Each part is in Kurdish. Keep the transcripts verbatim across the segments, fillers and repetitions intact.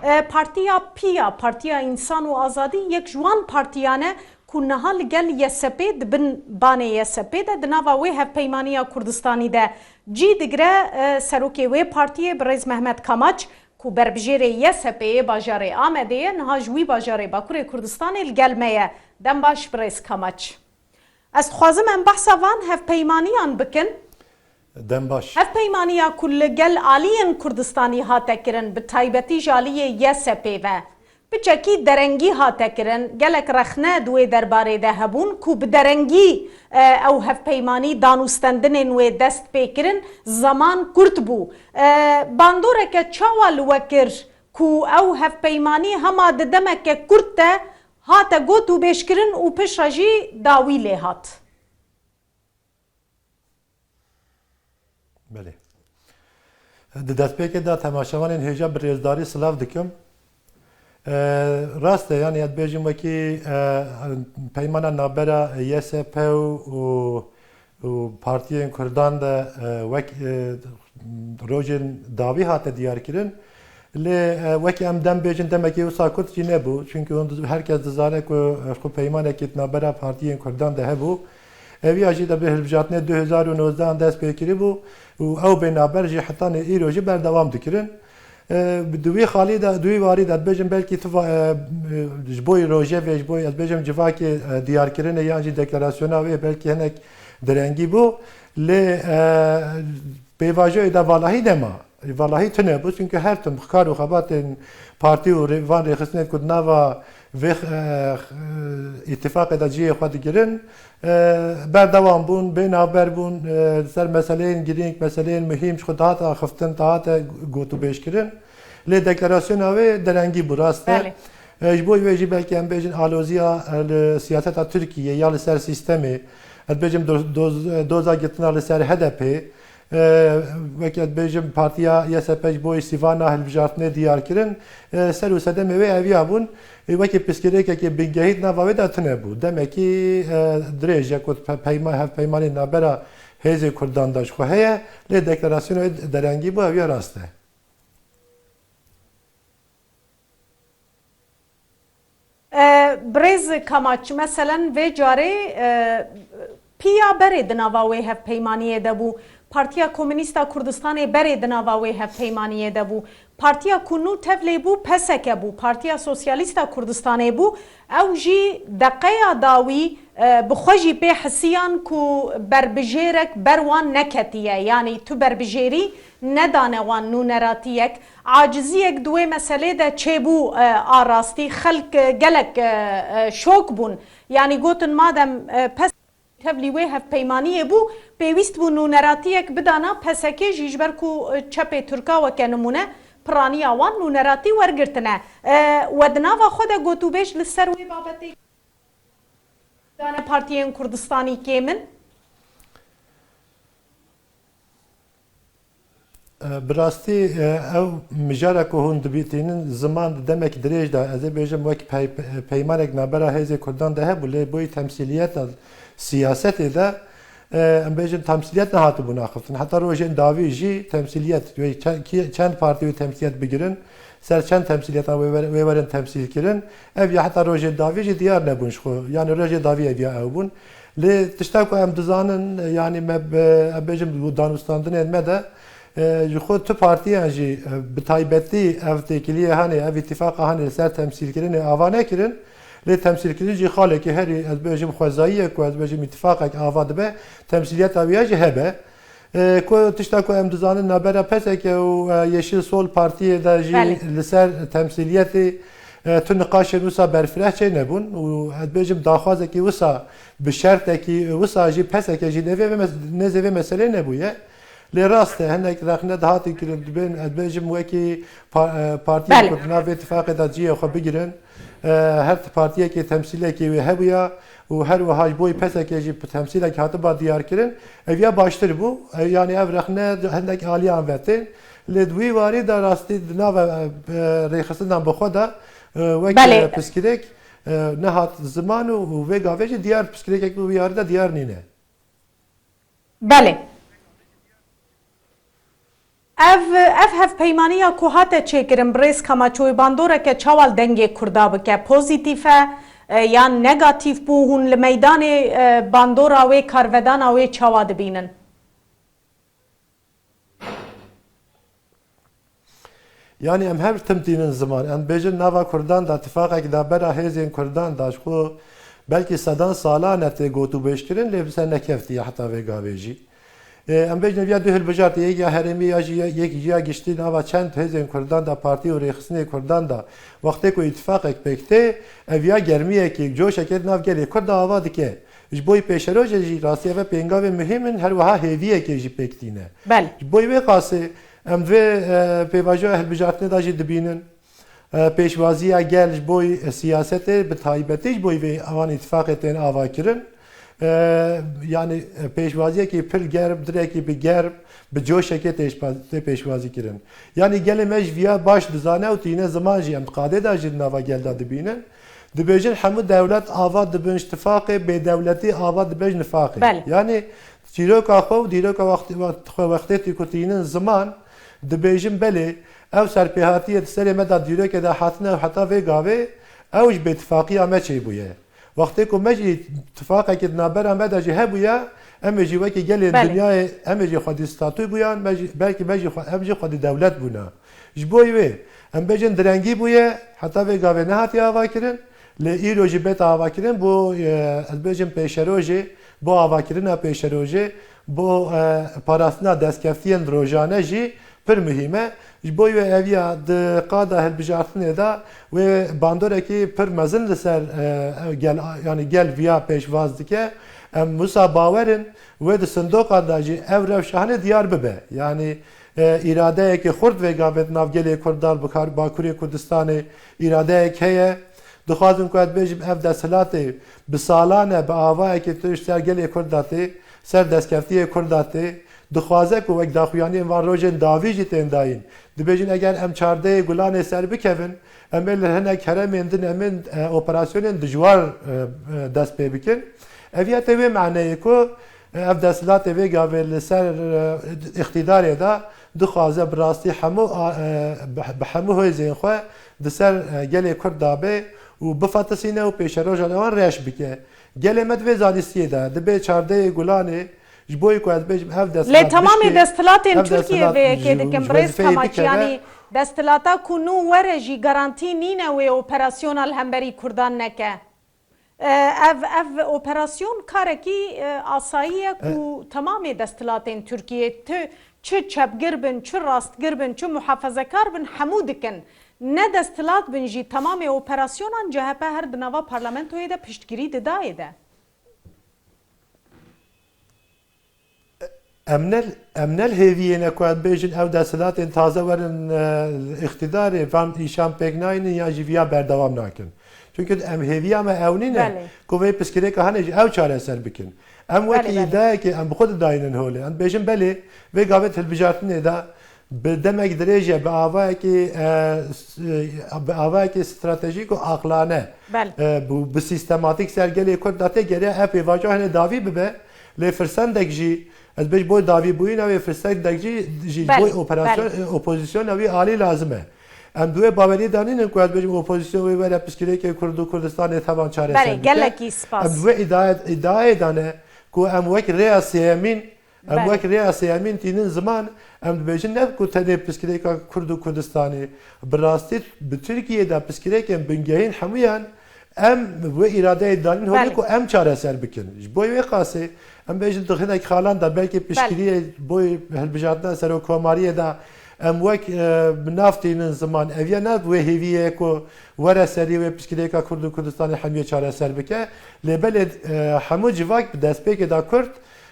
E, Partiya Piya, Partiya Însan û Azadî, yek ji wan partiyan e ku niha li gel Y S P di bin banê Y S P de di nava wê hevpeymaniya Kurdistanî de cî digire. E, serokê wê partiyê birêz Mehmet Kamaç ku berbijêrê Y S P yê bajarê Amedê ye, niha ji wî bajarê Bakurê Kurdistanê li gel me ye. Dem baş birêz Kamaç. Ez dixwazim em behsa van hevpeymaniyan bikin. Dem baş. Hevpeymaniya ku li gel aliyên Kurdistanî hate kirin, bi taybetî ji aliyê Y S P ve, piçekî derengî hate kirin. Gelek rexne di wê derbarê de hebûn ku bi derengî, e, ew hevpeymanî danûstendinên wê dest pê kirin, zeman kurt bû. E, bandoreke çawa li we kir ku ew hevpeymanî hema di demeke kurt de hate got û bêjkirin û piştre jî dawî lê hat? Belê. Di destpêkê de temaşevanên hêja bi rêzdarî silav dikim. E, rast e, yanî ez dibêjim wekî, e, peymana navbera Y S P û, û, û partiyên Kurdan de, e, wek, e, rojên dawî hate diyarkirin. Lê, e, wekî em dem bêjin, demekî wisa kurt jî nebû. Çunke hûn diz-, her kes dizane ku, e, xwe peymanekî di navbera partiyên Kurdan de hebû. Eviya jî de bi hilbijartinê du hezar û nozdeh an dest pê kiribû û ew bê navber jî hetanê îro jî berdewam dikirin. E, di wî xalî de, di wî warî de dibêjim belkî tu va-, e, e, ji bo Rojevê, ji bo, ez dibêjim civakê, e, diyarkirinê yan jî deklarasyona wê belkî hinek direngî bû. Lê, e, pêvajoyê de valahî nema. Valahî tune bû, çunke her tim kar û xebatên partî û rê-, van rêxistinên ku di nava vê, e, îtîfaqê de cihê xwe digirin, e, berdewam bûn, bê navber bûn, e, ser meseleyên girîng, meseleyên muhîm ji xwe dihate axiftin, dihate gotûbêjkirin. Lê deklarasyona wê derengî bû, rast e. Belê. E, ji bo wê jî belkî em bêjin aloziya, e, li siyaseta Tirkiyê ya li ser sîstemê, ez dibêjim do-, doz-, doza girtina li ser H D P, e, wekî ez dibêjim partiya Y S P ji bo sîvana hilbijartinê diyar kirin, e, ser û sedemê wê eviya bûn, e, wekî pirsgirêkekê bingehî di nava wê de tune bû. Demekî, e, dirêj ye ku pe-, peyma-, hevpeymanê navbera hêzên Kurdan de ji xwe heye, lê deklarasyona wê derengî bû, eviya rast e. E, Birêz Kamaç, meselen vê carê, e, piya berê di nava wê hevpeymaniyê de bû. Partiya Komûnîst a Kurdistanê berê di nava wê hevpeymaniyê de bû. Partiya ku nû tevlê bû, P S K bû. Partiya Sosyalîst a Kurdistanê bû. Ew jî deqeya dawî, e, bi xwe jî pê hisiyan ku berbijêrek ber wan neketiye. Yanî tu berbijêrî nedane wan nûneratiyek. Aciziyek di wê meselê de çêbû, e, a rastî. Xelk, e, gelek, e, e, şok bûn. Yanî gotin, madem, e, P S K tevlî wê hevpeymaniyê bû, pêwîst bû nûneratiyek bidana P S K jî, ji ber ku, e, çepê Tirka weke nimûne piraniya wan nûneratî wergirtine. E, we di nava xwe de gotûbêj li ser wê babetê dane partiyên Kurdistanî kêm in? E, bi rastî, e, ew mijara ku hûn dibîtînin, ziman di demek dirêj de, ez ê bêjim, wek pey-, peymanek navbera hêzê Kurdan de hebû, lê boyî temsîliyeta siyasetê de, e, em bêjin, temsîliyet nehatibûn axiftin. Heta rojên dawî jî temsîliyet, wê çend, kî-, çend partî wê temsîliyet bigirin, ser çend temsîliyetan wê wer-, wê werin temsîl kirin. Ev ya heta rojê dawî jî diyar nebûn ji xwe. Yanî rojê dawî ev ya ew bûn. Lê tişta ku em dizanin, yanî me bi, em bêjin, bi danûstandinên me de, e, ji xwe tu partiyan jî, e, bi taybetî ev têkiliyê hanê, ev îtîfaqa hanê li ser temsîlkirinê ava nekirin. Lê temsîlkirin jî xalekî herî, ez bêjim, xwezayî ye ku ez bêjim îtîfaqek ava dibe, temsîliyeta wî ya jî hebe. E, ku tişta ku em dizanin navbera P S K û, e, Yeşil Sol Partiyê de jî Belê. li ser temsîliyetê, e, tu niqaşên wisa berfireh çênebûn û ez bêjim daxwazekî wisa bi şertekî wisa jî P S K jî nêzê vê mes-, nêzê vê meselê nebûye. Lê rast e, hinek rexne dihatin kirin, dibên, ez bêjim wekî pa-, e, partiyên Belê. ku di nav vê tifaqê de cihê xwe bigirin. E, her partiyekê temsîlekê wê hebûya û her wiha ji bo P S K jî temsîlek hatiba diyarkirin, ev ya baştir bû. E, yanî ev rexne di hinek aliyan ve tên. Lê di wî warî de rastî di nav, e, rêxistinan bi xwe de, e, wek, Belê. e, pirsgirêk, e, nehat ziman û, û vê gavê jî diyar pirsgirêkek bi wî yarî de diyar nîne. Belê. Ev, ev hevpeymaniya ku hate çêkirin, birêz Kamaçoyê bandoreke çawa li dengê Kurda bike? Pozîtîf e, e, yan negatîf bû? Hûn li meydanê, e, bandora wê, karvedana wê çawa dibînin? Yanî em her tim tînin ziman. Em dibêjin nava Kurdan de, tifaqek de bera hêzên Kurdan de, ji xwe belkî sedan salan e tê gotûbêjkirin, lê bi ser nekeftiye heta vê gavê jî. Ê, em bêjin viya du hilbijartê, yek ya herêmî ya jî yek ya giştî nava çend hêzên Kurdan de, partî û rêxistinê Kurdan de, wextê ku îtifaqek pêk tê, ev ya germiyekê, coşekê di nav gelê Kurd de ava dike. Ji bo pêşerojê jî rastî ev pêngavên muhîm in, her wiha hêviyekê jî pêk tîne. Belê. Ji bo wê qasê em vê, e, pêvajoya hilbijartinê de jî dibînin. E, pêşwaziya gel ji bo siyasetê, bi taybetî ji bo vê evan îtifaqê tên avakirin. E, yanî, e, pêşwaziyekî pir germ, direkî bi germ, bi coşekê tê şpa-, tê pêşwazî kirin. Yanî gelê me ji viya baş dizane û tîne ziman jî em di qadê de jî di nava gel de dibînin. Dibêjin hemû dewlet ava dibin ji tifaqê, bêdewletî ava dibe ji nifaqê. Belê. Yanî çîroka xwe û dîroka wextê, wext-, xwe wextê tê ku tînin ziman, dibêjin belê, ev serpêhatiyê di serê me de dîrokê de hatine û heta vê gavê ew ji bêtifaqiya me çêbûye. Wextê ku me jî tifaqekê di navbera me de jî hebûya, em ê jî wekî gelên Belê. dinyayê, em ê jî xwedî statû bûyan, me jî, belkî me jî xwe, em jî xwedî dewlet bûna. Ji bo wê, em bêjin direngî bûye, heta vê gavê nehatiye avakirin, lê îro jî bête avakirin bo, e, ez bêjim pêşerojê, bo avakirina pêşerojê, bo, e, parastina destkeftiyên rojane jî pir muhîm e. Ji bo wê eviya di qada hilbijartinê de wê bandorekî pir mezin li ser, e, gel, yanî gel viya pêşvaz dike. Em wisa bawer in wê di sindoqan de jî ev rewşa hinê diyar bibe. Yanî, e, îradeyekê xurt vê gavê di nav gelê Kurd de, bi kar-, Bakurê Kurdistanê îradeyek heye. Dixwazim ku ez bêjim, ev desthilatê bi salan e, bi avayekê tişt ser gelê Kurd de tê, ser destkeftiyê Kurd de tê. Dixwaze ku wek daxuyaniyên van rojên dawî jî tên dayîn. Dibêjin eger em çardeyê Gulanê ser bikevin, em ê li hinek herêmên din em ên, e, operasyonên dijwar, e, e, dest pê bikin. Ev ya tê wê maneyê ku, e, ev desthilatê vê gavê li ser, e, îqtîdarê de dixwaze bi rastî hemû a, e, bi, bi hemû hêzên xwe di ser, e, gelê Kurd de be û bifatisîne û pêşeroja wan reş bike. Gelê me di vê zanistiyê de, di bê çardeyê Gulanê, ji bo ku ez bêjim ev desthilat Lê temamê bişkê, desthilatên ev Tirkiyê desthilat vê yekê ji, dikin, ji birêz wezîfeyê Kamaç, bikeve. Yanî desthilata ku nû were jî garantî nîne wê operasyona li hemberî Kurdan neke. E, ev, ev operasyon karekî, e, asayî ye ku E, temamê desthilatên Tirkiyê, ti, çi çepgir bin, çi rastgir bin, çi muhafezekar bin, hemû dikin. Ne desthilat bin jî, temamê operasyonan C H P her di nava parlamentoyê de piştgirî didayê de. Em ne, em ne li hêviyê ne ku em bêjin ew desthilatên taze werin, e, îqtîdarê, van îşan pêk naynin yan jî viya berdewam nakin. Çunke em hêviya me ew nîne Belê. ku vê piskirêka hene jî ew çareser bikin. Em wekî Belê, belê. îdayekê em bi xwe didayînin holê. Em dibêjin belê, vê gavê di hilbijartinê de bi demek dirêj e, bi avayekî, e, s-, e, bi avayekî stratejîk û aqlane, Belê. e, bi, bi sîstematîk ser gelê Kurd de tê geriya ev pêvajoya hene dawî bibe. Lê firsendek jî, ez bêj bo dawî bûyîna wê firsendek jî, jî Belê, bo operasyon, belê. e, opozisyona wî alî lazim e. Em di wê baweriyê de nînin ku ez bêjim opozisyon wê were piskirêkê Kurd û Kurdistanê tevan çareser Belê, bike. gelekî spas. Em di wê îdayê, îdayê de ne ku em wek rêya sêyemîn Em Belê. wek rêya sêyemîn tînin ziman, em dibêjin ne ku tenê piskirêka Kurd û Kurdistanê, bi rastî bi Tirkiyê de piskirêkên bingehîn hemûyan em wê îradeyê danîn holê Belê. ku em çareser bikin. Ji bo wê qasê em bêjin di hinek xalan de belkî Belê. piştgiriyê bo hilbijartina serokkomariyê de em wek, e, bi nav tînin ziman. Ev ya ne wê hêviyê ye ku were serî wê piskirêka Kurd û Kurdistanê hemiyê çareser bike. Lê belê, e, hemû civak bi destpêkê de Kurd,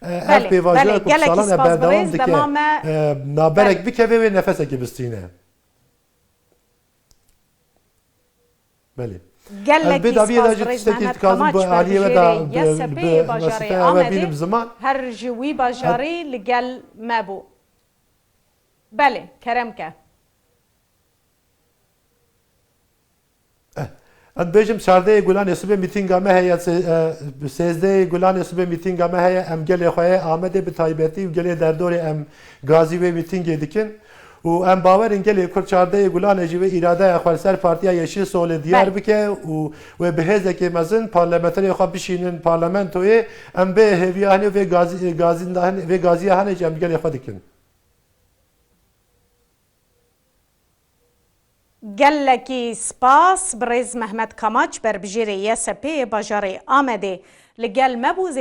e, ev Belê, pêvajoya belê, ku gelekî salan e spas berdewam birêz, dike, dema me e, naberek Belê. bikeve wê nefesekê bistîne. Belê. Ez Gelekî bê daviyê spas de jî birêz tiştekî Mehmet dixwazim Kamaç, bi aliyê we de bergijêrê bi, Y S P'ê bi yê bajarê wesîfeya we Amedê, bînim ziman. her ji wî bajarî li gel me bû. Belê, kerem ke. Eh, ez dibêjim çardeyê Gulanê sibê mîtînga me heye, se-, eh, sêzdeyê Gulanê sibê mîtînga me heye, em gelê xwe yê Amedê bi taybetî û gelê derdorê em gazî wê mîtîngê dikin. Û em bawer in gelê Kurd çardehê Gulanê jî vê îradeya xwe li ser Partiya Yeşil Solê diyar Belê. bike û wê bi hêzekê mezin parlamenterê xwe bişînin parlamentoyê. Em vê hêviya hene, vê gazî-, gazînda hene, vê gaziya hene jî em li gelê xwe dikin. Gelekî spas, birêz Mehmet Kamaç, berbijêrê Y S P'ê bajarê Amedê. Li gel me bû, zê